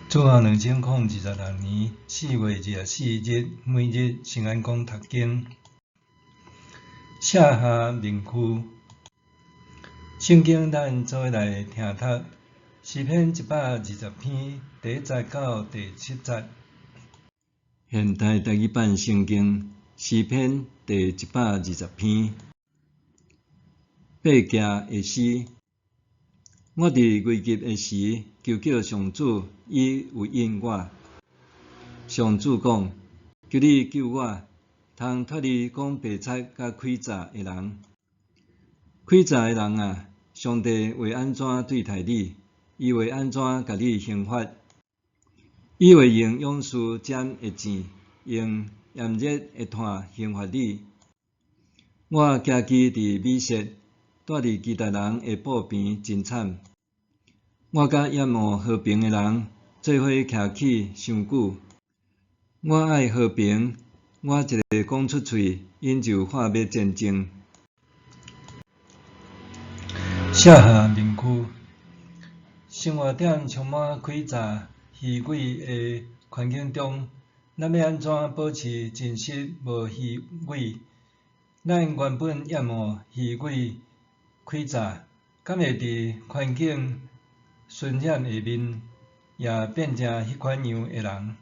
主後2026年4月24日，每日聖安講讀經，卸下面具。聖經咱做伙來聽讀詩篇120篇第一節到第七節。現代台語版聖經詩篇第一百二十篇，伯敬的詩。我佇危急的時，求叫上主，伊有應我。上主講：求你救我，通脫離講白賊佮詭詐的人。詭詐的人啊，上帝會按怎對待你？伊會按怎共你刑罰？伊會用勇士尖的箭，用炎熱的炭刑罰你。我寄居佇米設，蹛佇基達人的布棚真慘。我佮厭惡和平的人做伙徛起傷久。我愛和平，我一个講出喙，𪜶就發欲戰爭。卸下面具，生活踮充滿詭詐、虛偽的環境中，咱欲按怎保持真實無虛偽？咱原本厭惡虛偽、詭詐，敢會佇環境熏染下面，也變成彼款樣的人？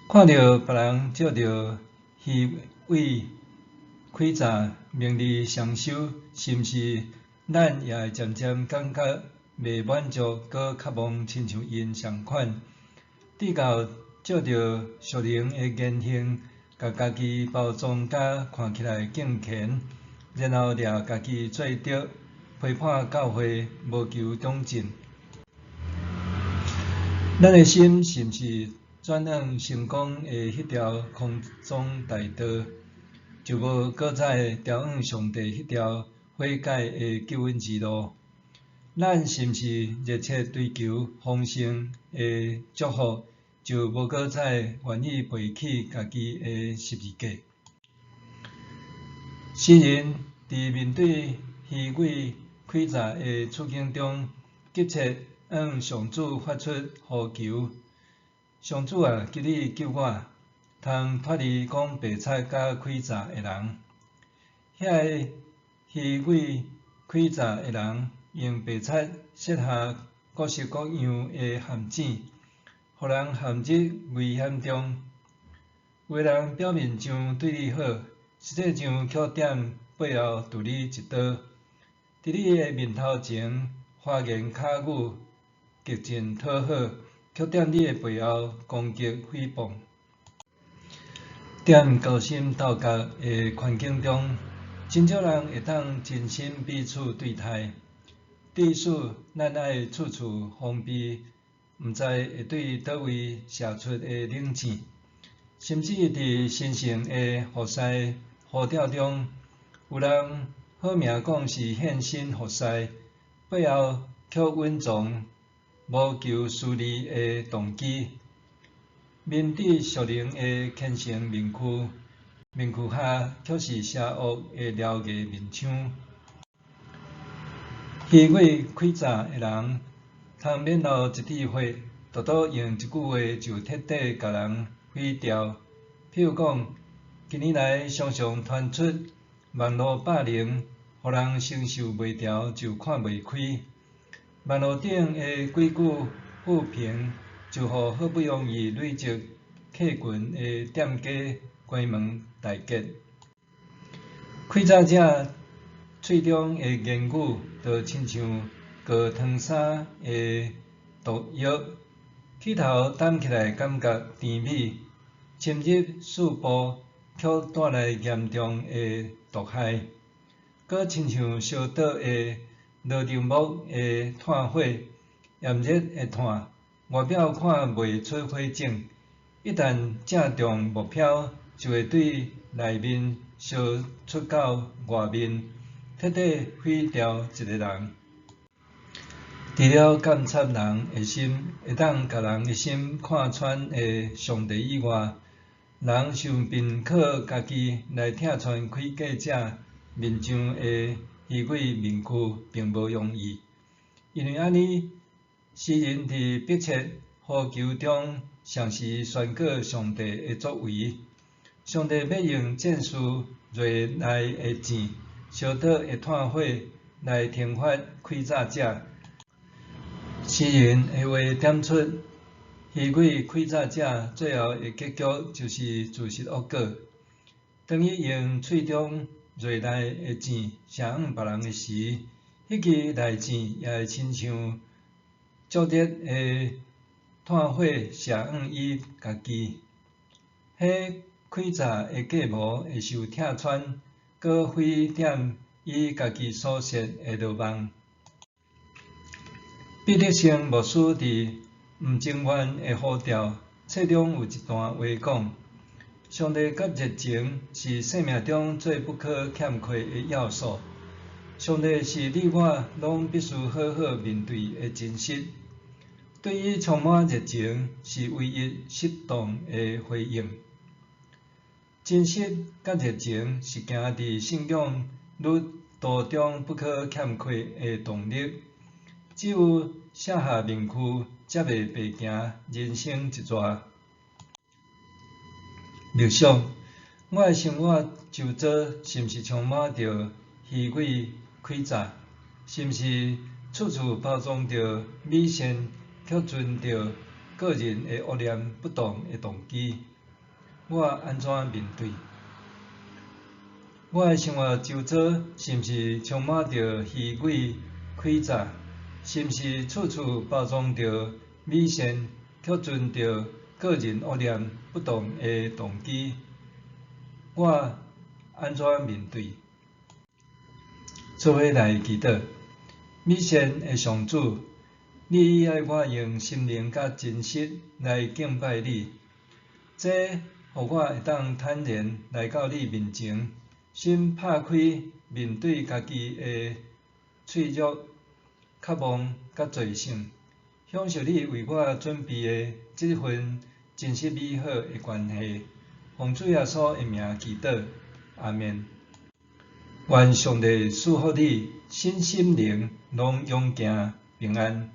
看著別人藉著虛偽、詭詐名利雙收，是毋是咱也會漸漸感覺袂滿足，閣渴望親像𪜶仝款？直到藉著屬靈的言行，共家己包裝甲看起來敬虔，然後掠家己做著，批判教會，無求長進。咱的心是毋是轉往成功的彼條空中大道，就無閣再調往上帝彼條悔改的救恩之路？咱是毋是熱切追求豐盛的祝福，就無閣再願意背起家己的十字架？詩人佇面對虛偽、詭詐的處境中，急切向上主發出呼求：上主啊，求你救我，通脫離講白賊佮詭詐的人。遐个虛偽、詭詐的人，用白賊設下各式各樣的陷阱，予人陷入危險中。有的人表面上對你好，實際上卻踮背後揬你一刀。佇你的面頭前花言巧語，極盡討好，卻踮你的背後攻擊誹謗。踮勾心鬥角的環境中，真少人會當真心彼此對待。致使咱愛處處防備，毋知會對佗位射出的冷箭。甚至佇神聖的服侍呼召中，有人好名講是獻身服侍，背後卻隱藏謀求私利的動機。面對屬靈的虔誠面具，面具下卻是邪惡的獠牙面槍。虛偽詭詐的人，通免流一滴血，獨獨用一句話就徹底共人毀掉。譬如講，近年來常常傳出網路霸凌，予人承受袂牢就看袂開。網路頂的幾句負評，就予好不容易累積客群的店家關門大吉。詭詐者喙中的言語，就親像過糖衫的毒藥，起頭啖起來感覺甜美，深入四步卻帶來嚴重的毒害。閣親像燒燙的羅勒木的炭火，炎熱的炭，外表看袂出火種，一旦正中目標，就會對內面燒出到外面，徹底毀掉一个人。除了監察人的心，會當共人的心看穿的上帝以外，人想憑靠家己來拆穿詭計者面上的虛偽面具，並無容易。因為按呢，诗人佇迫切呼求中，同時宣告上帝的作為。上帝欲用戰士銳利的箭、燒燙的炭火來懲罰欺詐者。詩人的話點出，虛偽欺詐者最後的結局就是自食惡果。當伊用喙中銳利的箭射向別人的時，彼支利箭也會親像灼熱的炭火射向伊家己。彼詭詐的計謀會受拆穿，閣毀點伊家己所設的羅網。彼得森牧師佇毋情願的呼召冊中有一段話講：上帝佮熱情是生命中最不可欠缺的要素。上帝是你我攏必須好好面對的真實。對伊充滿熱情是唯一適當的回應。真實佮熱情是行佇信仰旅途中不可欠缺的動力。只有卸下面具，才袂白行人生一逝。默想，我的生活周遭是毋是充滿著虛偽詭詐？是毋是處處包裝著美善，卻存著個人的惡念、不當的動機？我按怎面對？我的生活周遭是毋是充滿著虛偽詭詐？是毋是處處包裝著美善，卻存著個人惡念、不當的動機？我按怎面對？做伙來祈禱，美善的上主，你愛我用心靈佮真實來敬拜你，這予我會當坦然來到你面前，心拍開面對家己的脆弱、渴望佮罪性，享受你為我準備的這份真實美好的關係。奉主耶穌的名祈禱，阿們。願上帝賜福你，身心靈攏勇健平安。